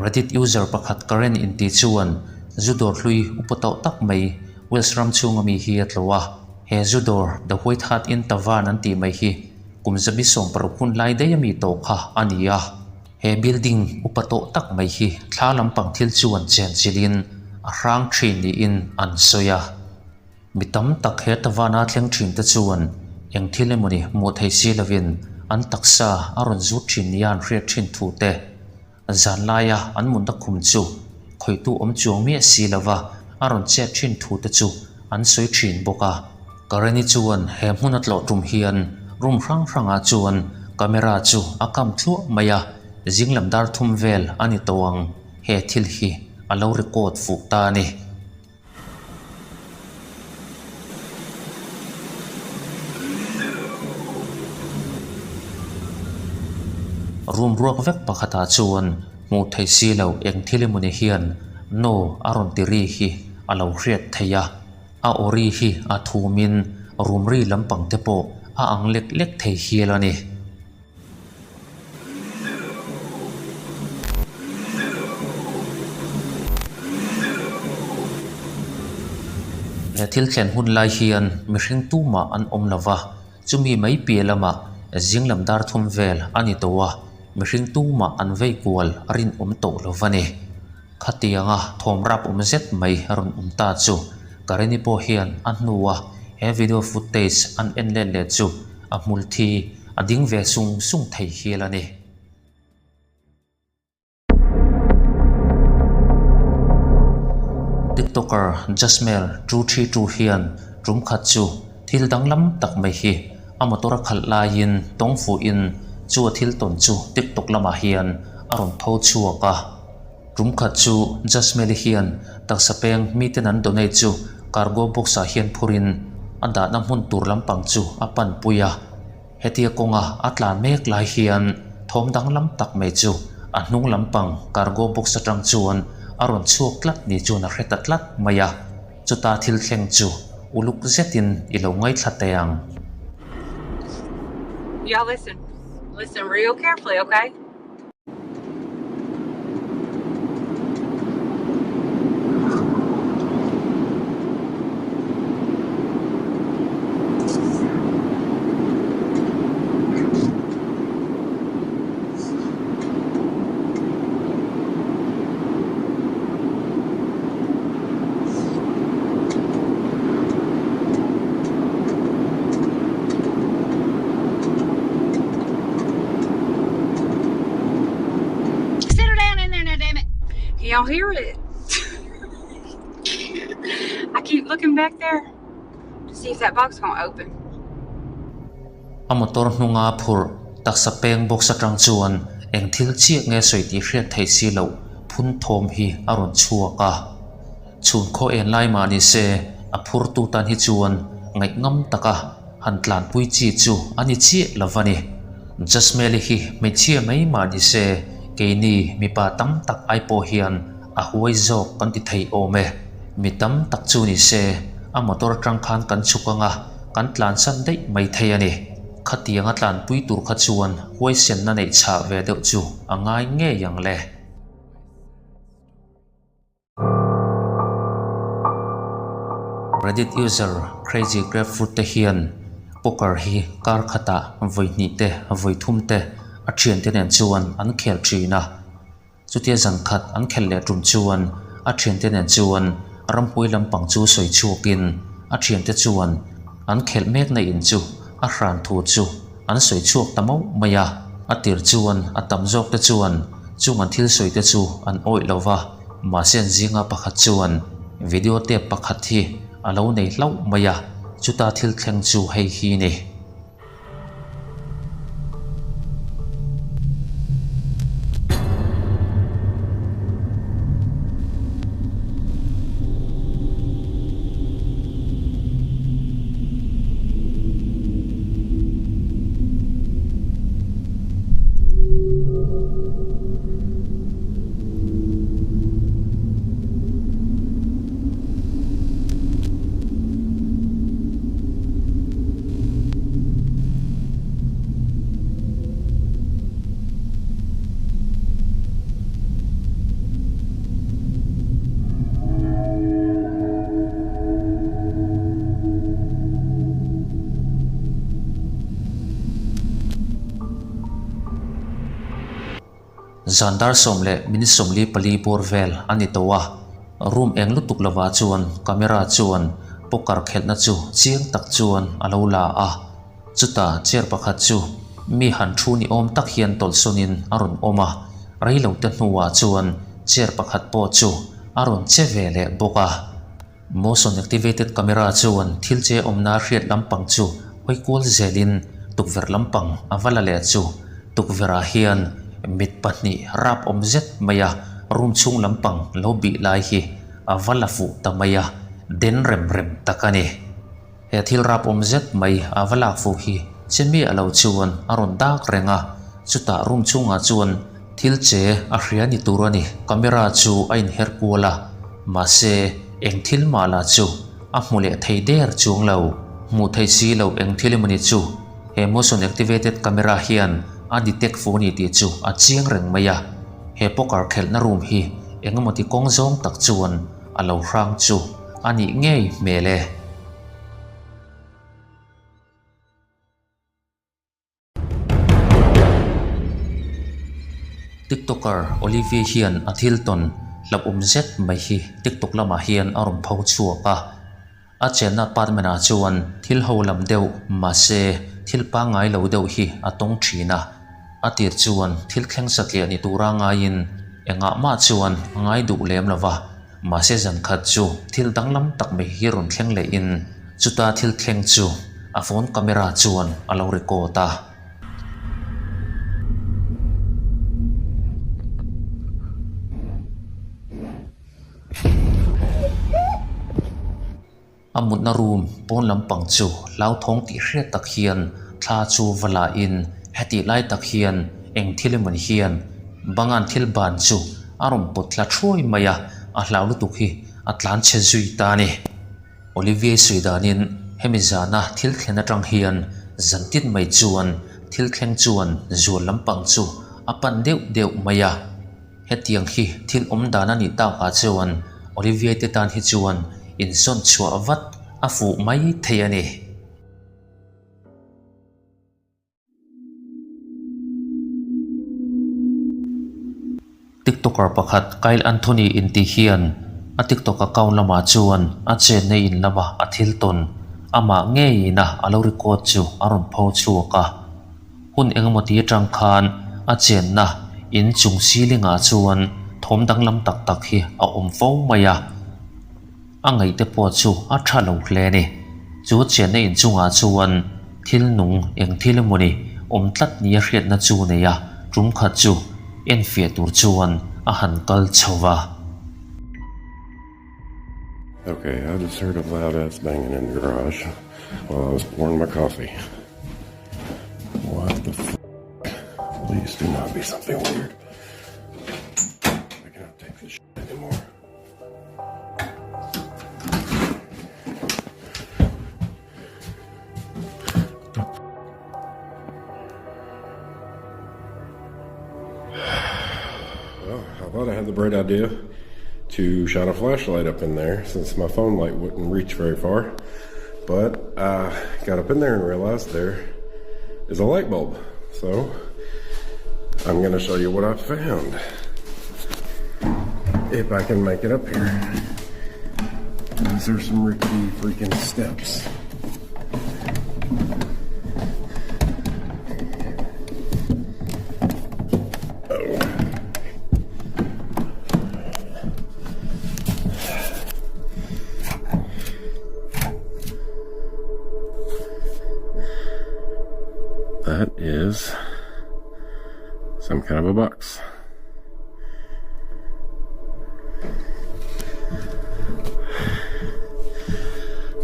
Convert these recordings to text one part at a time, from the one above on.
Reddit user pakhat Karen inti chuan zu dawr hlui upa tawh tak mai Wales ram chhunga mi hi a tlawh a. He zu dawr The White Hart Inn Tavern an tih mai hi kum 16 hun lai daih a mi tawh kha a ni a. He building upa tawh tak mai hi thla lampang thil chuan chen chilhin a hrang thin niin an sawi a. Mi tam tak he tavana thleng thin te chuan eng thil emawni hmuh thei si lovin an taksa a rawn zut thin nia an hriat thin thu te, zan laia an mutna khum chu khawihtu awm chuang miah si lova a rawn chet thin thu te chu an sawi thin bawk a. Kareni chuan he hmun a tlawh tum hian room hrang hrangah chuan camera chu a kam thluah mai a, zing lam dar thum vel a ni tawh ang, he thil hi a lo record fuh ta a ni. Room ruak vek pakhatah chuan hmuh theih si loh eng thil emawni hian no a rawn ti ri hi a lo hriat theih a, a aw ri hi a thumin room ri lampang te pawh a ang lek lek thei hial a ni. He thil thlen hun lai hian mihring tumah an awm lo va, chumi mai piah lamah zing lam dar thum vel a ni tawh a, mihring tumah an vei kual a rinawm tawh lo va ni. Khatianga thawm rap awm zet mai a rawn awm ta chu Karini pawh hian a hnua he video footage an en let leh chu a hmul thi a ding ve sung sung thei hial a ni. Tiktoker Jasmel 232 hian tum khat chu thil danglam tak mai hi a motor a khalh laiin tawng fuhin chu a thil tawn chu TikTok lamah hian a rawn tho chhuak a. Tum khat chu Jasmeli hian taksa peng miten an donate chu cargo box ah hian phurin a dahna hmun tur lampang chu a pan pui a. Hetia kawnga a tlan mek lai hian thawm danglam tak mai chu a hnung lampang cargo box atang chuan a rawn chhuak tlat ni chuan a hre ta tlat mai a. Chuta thil thleng chu uluk zetin i lo ngaithla teh ang. Y'all listen. Listen real carefully, okay? Settle down in there now, damn it. Can y'all hear it? I keep looking back there to see if that box gonna open. A motor hnunga phurh taksa peng box atang chuan eng thil chiah nge sawi tih hriat theih si loh phun thawm hi a rawn chhuak a. Chhun khaw en lai mah ni se a phurtu tan hi chuan ngaihngam taka han tlanpui chi chu a ni chiah lo va ni. Jasmeli hi hmeichhia mai mah ni se keini mipa tam tak ai pawh hian a huai zawk kan ti thei awm e. Mi tam tak chu ni se a motor atang khan kan chhuk anga kan tlansan daih mai thei a ni. Khatianga tlanpui tur kha chuan huaisenna neih chhah ve deuh chu a ngai ngei ang le. Reddit user Crazy Grapefruit te hian poker hi kar khatah vawi hnih te vawi thum te a thiante nen chuan an khel thin a. Chutia zan khat an khelh leh tum chuan a thiante nen chuan ramhuai lampang chu sawi chhuakin a thiante chuan an khelh mekna in chu a hran thu chu an sawi chhuak ta mauh mai a. A tir chuan a tam zawk te chuan chung an thil sawi te chu an awih lo va, mahse an zinga pakhat chuan video tape pakhat hi a lo nei hlauh mai a, chuta thil thleng chu hei hi ni. Zan dar sawm leh minute 44 bawr vel a ni tawh a, room eng lutuk lovah chuan camera chuan poker khelhna chu chiang tak chuan a lo la a. Chutah chair pakhat chu mi han thu ni awm tak hian tawlhsawnin a rawn awm a, reilote hnuah chuan chair pakhat pawh chu a rawn che ve leh bawk a. Motion activated camera chuan thil che awmna hriat lampang chu hawi kual zelin tukverh lampang a va la leh chu tukverhah hian mit pahnih rap awm zet mai a room chhung lampang lo bih lai hi a va la fuh ta mai a, den rem rem tak a ni. He thil rap awm zet mai a va lak fuh hi che miah lo chuan a rawn dak reng a, chutah room chhungah chuan thil che a hria ni tur a ni. Camera chu a inher kual a, mahse eng thil mah lah chu a hmu leh thei der chuang lo. Hmuh theih si loh eng thil emawni chu he motion activated camera hian a detect fu a ni tih chu a chiang reng mai a, he poker khelhna room hi eng emaw ti kawng zawng tak chuan a lo hrang chu a nih ngei hmel e. Tiktoker Olivia hian a thil tawn hlauhawm zet mai hi TikTok lamah hian a rawn pho chhuak a. A chenna apartment ah chuan thil ho lam deuh mahse thil pangngai lo deuh hi a tawng thin a. A tir chuan thil thleng satliah ni tura ngaiin engah mah chuan a ngai duh lem lo va, mahse zan khat chu thil danglam tak mai hi rawn thleng lehin chuta thil thleng chu a phone camera chuan a lo record a. A mutna room pawn lampang chu hlauthawng tih hriat tak hian thla chu va la in hetih lai tak hian eng thil emawni hian bangan thil ban chu a rawn pawt thla thuai mai a, a hlau lutuk hi a tlan chhe zui ta a ni. Olivier sawi danin hemi zana thil thlen atang hian zan tin mai chuan thil thleng chuan zual lampang chu a pan deuh deuh mai a. Hetiang hi thil awm dan a nih takah chuan Olivier te tan hi chuan insawn chhuah vat a fuh mai thei a ni. TikToker pakhat Kyle Anthony inti hian a TikTok account lamah chuan a chenna in lama a thil tawn amah ngeiin a a lo record chu a rawn pho chhuak a. Hun engemaw ti atang khan a chenna in chung ceiling ah chuan thawm danglam tak tak hi a awm fo mai a, a ngaihte pawh chu a tha lo hle a ni. Chu chenna in chungah chuan thil nung eng thil emawni awm tlat nia hriatna chu nei a, tum khat chu enfiah tur chuan a han kal chho va. Okay, I just heard a loud ass banging in the garage while I was pouring my coffee. What the f? Please do not be something weird. I cannot take this shit anymore. Well, I thought I had the bright idea to shine a flashlight up in there since my phone light wouldn't reach very far. But I got up in there and realized there is a light bulb. So I'm gonna show you what I found. If I can make it up here. These are some rickety freaking steps. Oh. That is some kind of a box.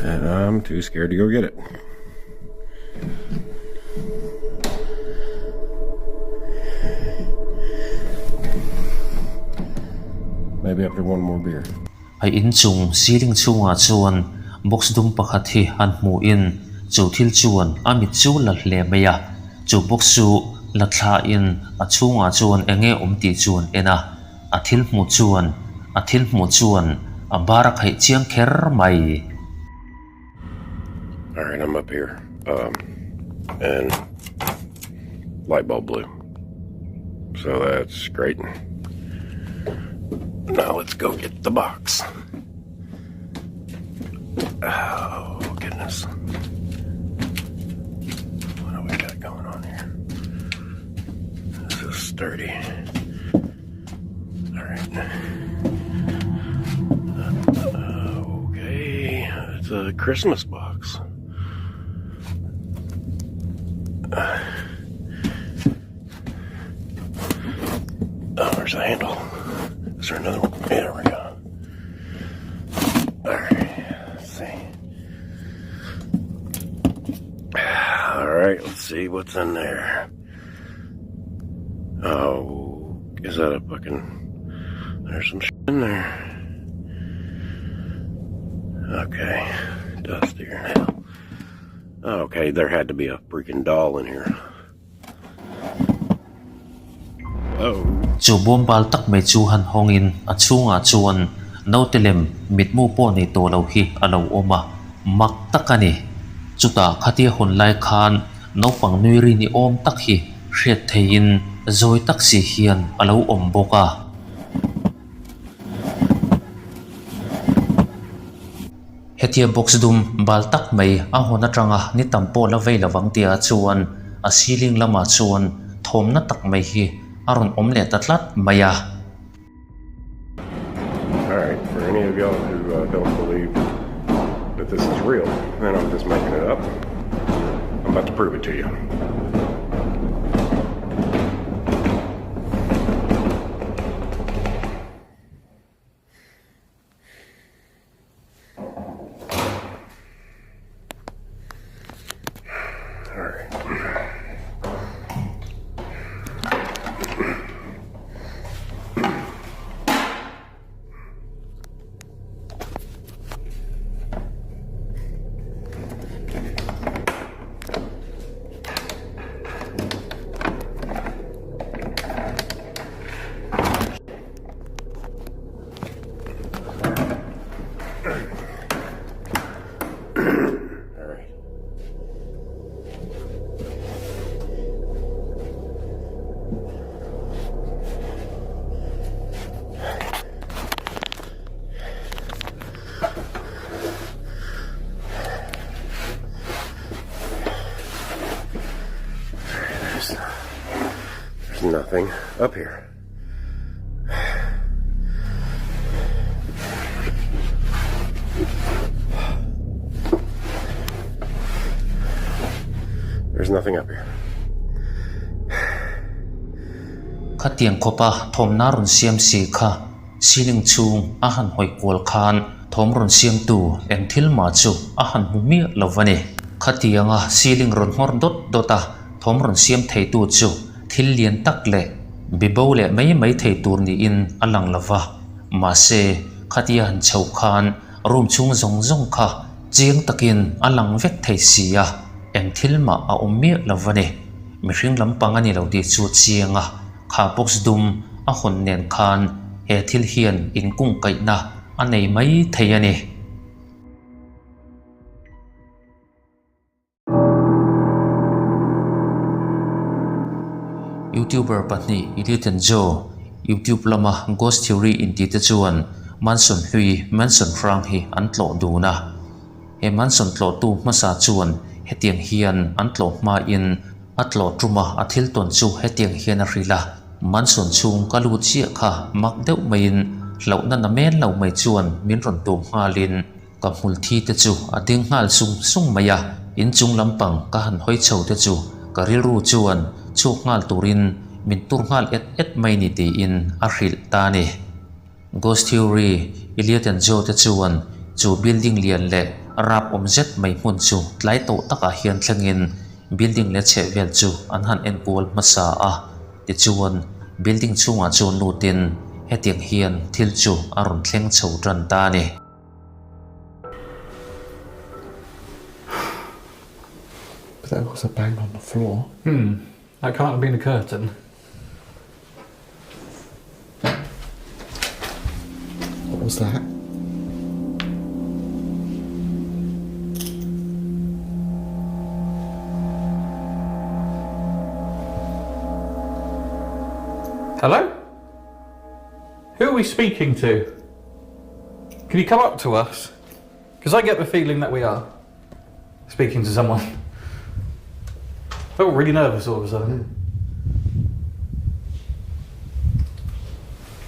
And I'm too scared to go get it. Maybe after one more beer. A inchung ceiling chhungah chuan box dum pakhat hi han hmuhin chu thil chuan a mit chu la hle mai a, chu box chu la thlain a chhungah chuan eng nge awm tih chu an en a, a thil hmuh chuan a thil hmuh chuan a bar a khaih chiang kher mai. Alright, I'm up here um, and light bulb blew. So that's great. Now let's go get the box. Oh, goodness. What do we got going on here? This is sturdy. All right. Okay, it's a Christmas box. Oh, there's a handle. Is there another one? There we go. All right, let's see. All right, let's see what's in there. Oh, is that a fucking... There's some shit in there. Okay, dust here now. Okay, there had to be a freaking doll in here. Oh. Chu bawm bal tak mai chu han hawngin a chhungah chuan naute lem mitmu pawh nei tawh lo hi a lo awm a, mak tak a ni. Chutah khatia hawn lai khan naupang nui ri ni awm tak hi hriat theihin zawi tak si hian a lo awm bawk a. Hetia box dum bal tak mai a hawn atanga ni tam pawh la vei lovang tia chuan a ceiling lamah chuan thawmna tak mai hi a rawn awm leh ta tlat mai a. Alright, for any of y'all who don't believe that this is real and I'm just making it up, I'm about to prove it to you. All right. There's, there's nothing up here. There's nothing up here. Khatiang khawpa thawmna rawn siam si kha ceiling chhung a han hawi kual khan thawm rawn siamtu eng thil mah chu a han hmu miah lo a ni. Khatianga ceiling rawn nghawr dawt dawt a thawm rawn siam theitu chu Thil lian tak leh bibo leh mai mai thei tur niin a lang lo va, mahse khatia han chho khan room chhung zawng zawng kha chiang takin a lang vek thei si a, eng thil mah a awm miah lo va ni. Mihring lampang a ni lo tih chu chiang a, kha box dum a hawn nen khan he thil hian inkungkaihna a nei mai thei a ni. Youtuber pahnih Elliot and Joe, YouTube lama Ghost Theory inti te chuan Mansion hlui Mansion hrang hi an tlawh dun a. He Mansion tlawhtu hmasa chuan hetiang hian an tlawh hmain a tlawh ṭuma a thil tawn chu hetiang hian a hrilh a, Mansion chhung ka lut chiah kha mak deuh maiin hlauhna na men lo mai chuan min rawn tum nghalin Ka hmul thi te chu a ding nghal sung sung mai a, inchung lampang ka han hawi chho te chu ka rilru chuan chhuak nghal turin min tur nghal et et mai ni tiin a hrilh ta a ni. Ghost Theory, Elliot and Joe te chuan chu building lian leh rap awm zet mai hmun chu tlai tawh takah hian thlengin building leh chhehvel chu an han enkual hmasa a, tichuan building chhungah chuan lutin hetiang hian thil chu a rawn thleng chho tan ta a ni. But there was a bang on the floor. Hmm. That can't have been a curtain. What was that? Who are we speaking to? Can you come up to us? Because I get the feeling that we are speaking to someone. I felt really nervous all of a sudden.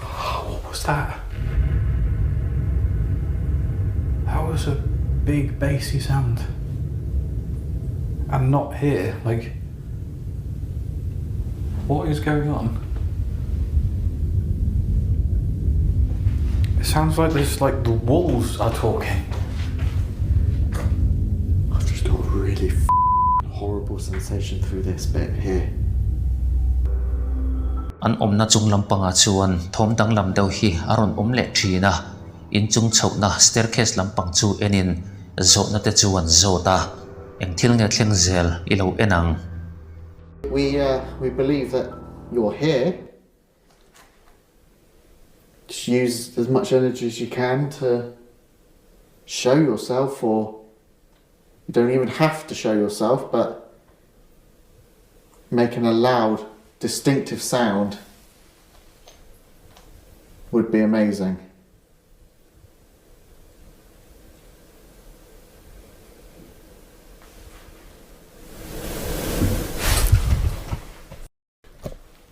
Oh, what was that? That was a big bassy sound. And not here. Like, what is going on? It sounds like there's like the walls are talking. I've just got a really horrible sensation through this bit here. An awmna chung lampangah chuan thawm danglam deuh hi a rawn awm leh thin a, inchung chhohna staircase lampang chu enin zawhna te chu an zawt a, eng thil nge thleng zel i lo en ang. We uh, we believe that you're here. Just use as much energy as you can to show yourself or you don't even have to show yourself, but making a loud, distinctive sound would be amazing.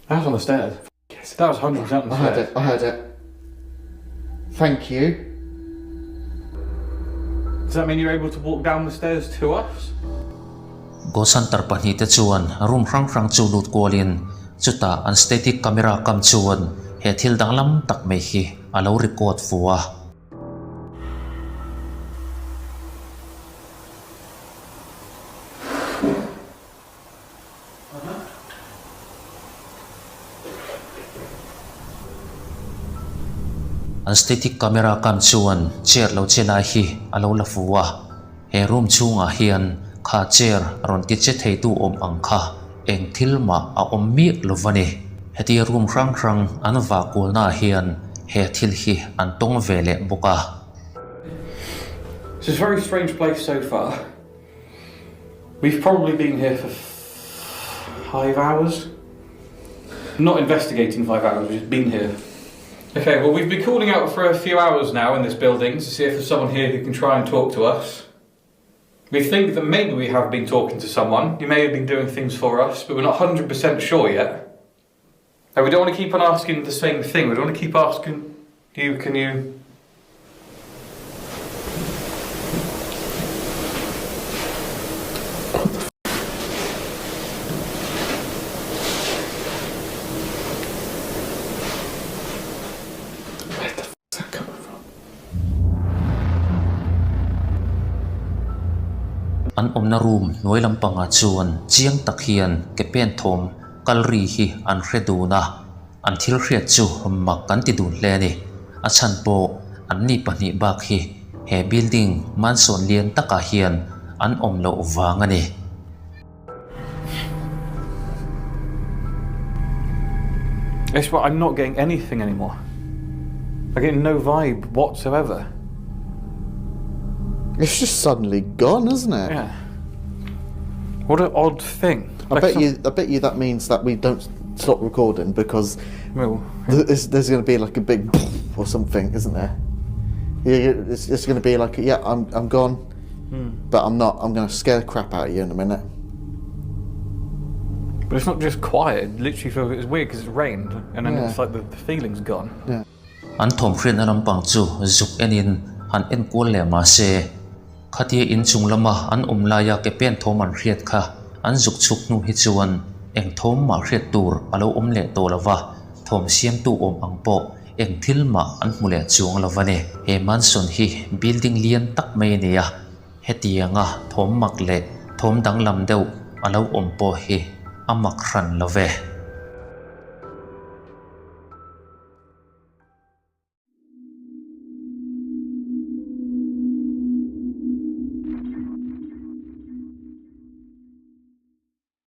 That was on the stairs. Yes. That was 100% on the I heard stairs. it. I heard it. Thank you. Does that mean you're able to walk down the stairs to us? Ghost Hunter pahnihte chuan room hrang hrang chu lut kualin chutah an static camera kam chuan he thil danglam tak mai hi a lo record fu a. An static camera kam chuan chair lo che lai hi a lo la fu a, he room chhungah hian kha chair rawn ti che theitu awm ang kha eng thil mah a awm miah lo va ni. Hetia room hrang hrang an vah kualnaah hian he thil hi an tawng ve leh bawk a. It's a very strange place so far. We've probably been here for five hours. Not investigating five hours, we've just been here. Okay, well, we've been calling out for a few hours now in this building to see if there's someone here who can try and talk to us. We think that maybe we have been talking to someone. You may have been doing things for us, but we're not 100% sure yet. And we don't want to keep on asking the same thing. We don't want to keep asking you, can you Where the f is that coming from? An awmna room hnuai lampangah chuan chiang tak hian ke pen thawm kal ri hi an hre dun a, an thil hriat chu mak an ti dun hle a ni. A chhan pawh an ni pahnih bak hi he building mansion lian takah hian an awm loh vang a ni. It's what I'm not getting anything anymore. I get no vibe whatsoever. It's just suddenly gone, isn't it? Yeah. What an odd thing. I Like bet some- you. I bet you that means that we don't stop recording because Well, there's, there's going to be like a big or something, isn't there? Yeah, it's, it's going to be like, yeah, I'm I'm gone, Hmm. but I'm not. I'm going to scare the crap out of you in a minute. But it's not just quiet. It literally feels it's weird because it's rained and then Yeah. it's like the, the feeling's gone. Yeah. An thawm hriatna lampang chu zuk enin han en kual leh mah se, khatia inchung lama an awm laia ke pen thawm an hriat kha an zuk chhuk hnu hi chuan eng thawm mah hriat tur a lo awm leh tawh lo va, thawm siamtu awm ang pawh eng thil mah an hmu leh chuang lo va ni. He mansion hi building lian tak mai a ni a, hetianga thawm mak leh thawm danglam deuh a lo awm pawh hi a mak hran lo ve.